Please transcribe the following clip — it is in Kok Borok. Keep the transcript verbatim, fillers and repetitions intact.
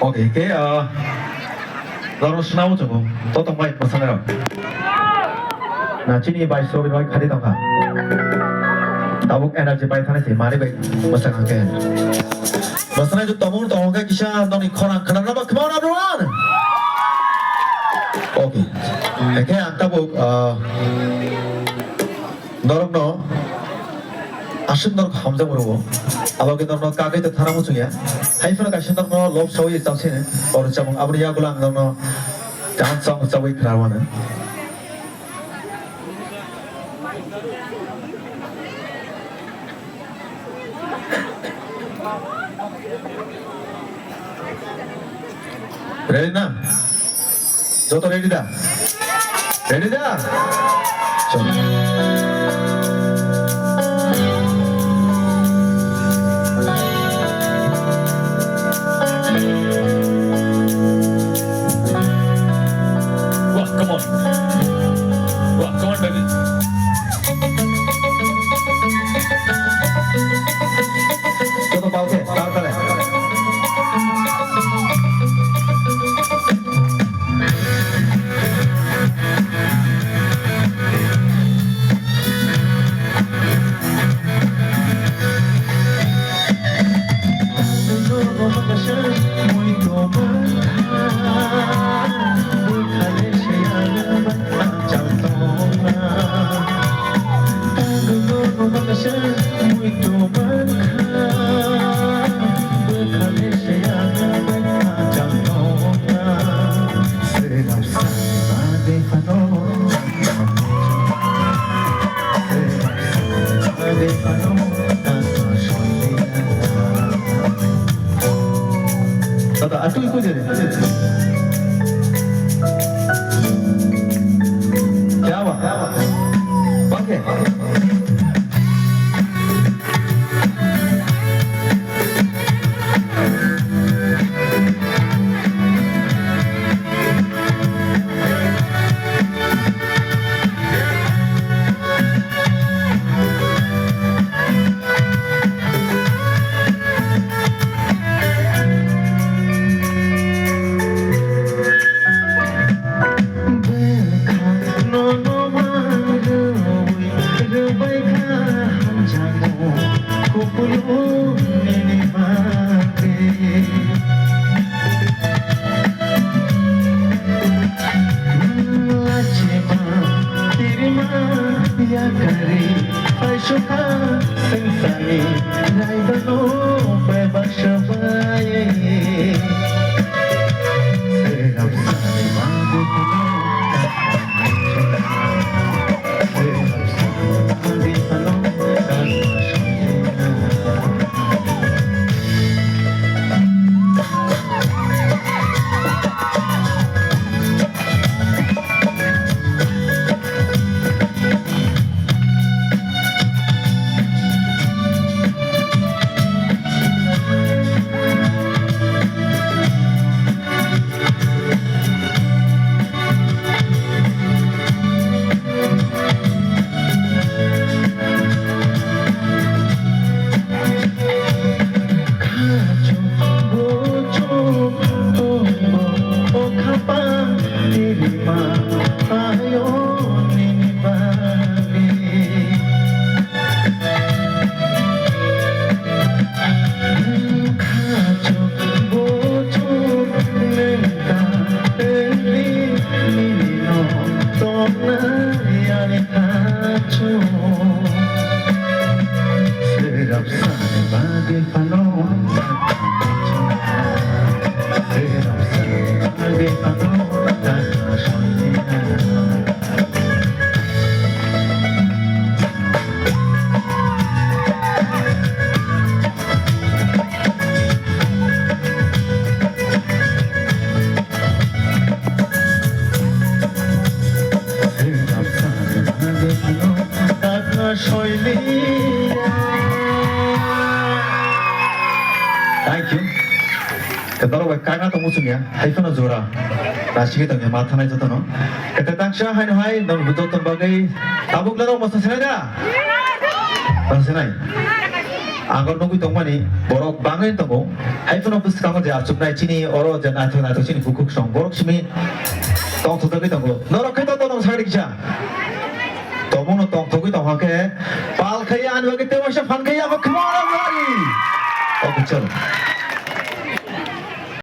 Okay, ke, ah, norok swnamo chwng to tong bai mwsana rok. Na chini bai sori bai khadi tongkha. Tabuk energy bai thani se mari bai mwsang angke. Mwsana ju tabuk tong khe kisa noni khorang khana ba, come on everyone. Okay. Eke ang tabuk, ah, norokno aswk norok hamjak rwo. Abo khe norokno kagwi ta thana muchung ya. Hai phano kaisa norokno lob sawi cham sini. Or chamung aboni yagulang norokno cham cham chawi khra wana. Ready na? Joto ready da? Ready da? Chalo. Wah, come on. Wah, come on, baby. Joto pal khe, tal tale. Tata, atui ko jere. Kya baat? Bangke. Thank you. Khe norok bai kagna tongmo chwngya, hai phano jora. Naisingwi tongya, ma thanai jotono. Khe tei tangsa haino hai, nang joto bagwi tabuk norok mosa sinai da? Mosa sinai. Ang oro nugwi tongmani borok bangwi tongo. Hai phano bwskango je achuknai chini oro je naithok naithok chini bukhuk song borok simi tongthokjagwi tongo. Norok khe to tongthok sakni kisa. Tongmungno tongthogwi tongkha khe pal khai ani bagwi tei waisa phan khai abo khma rok wari. Okay, chalo.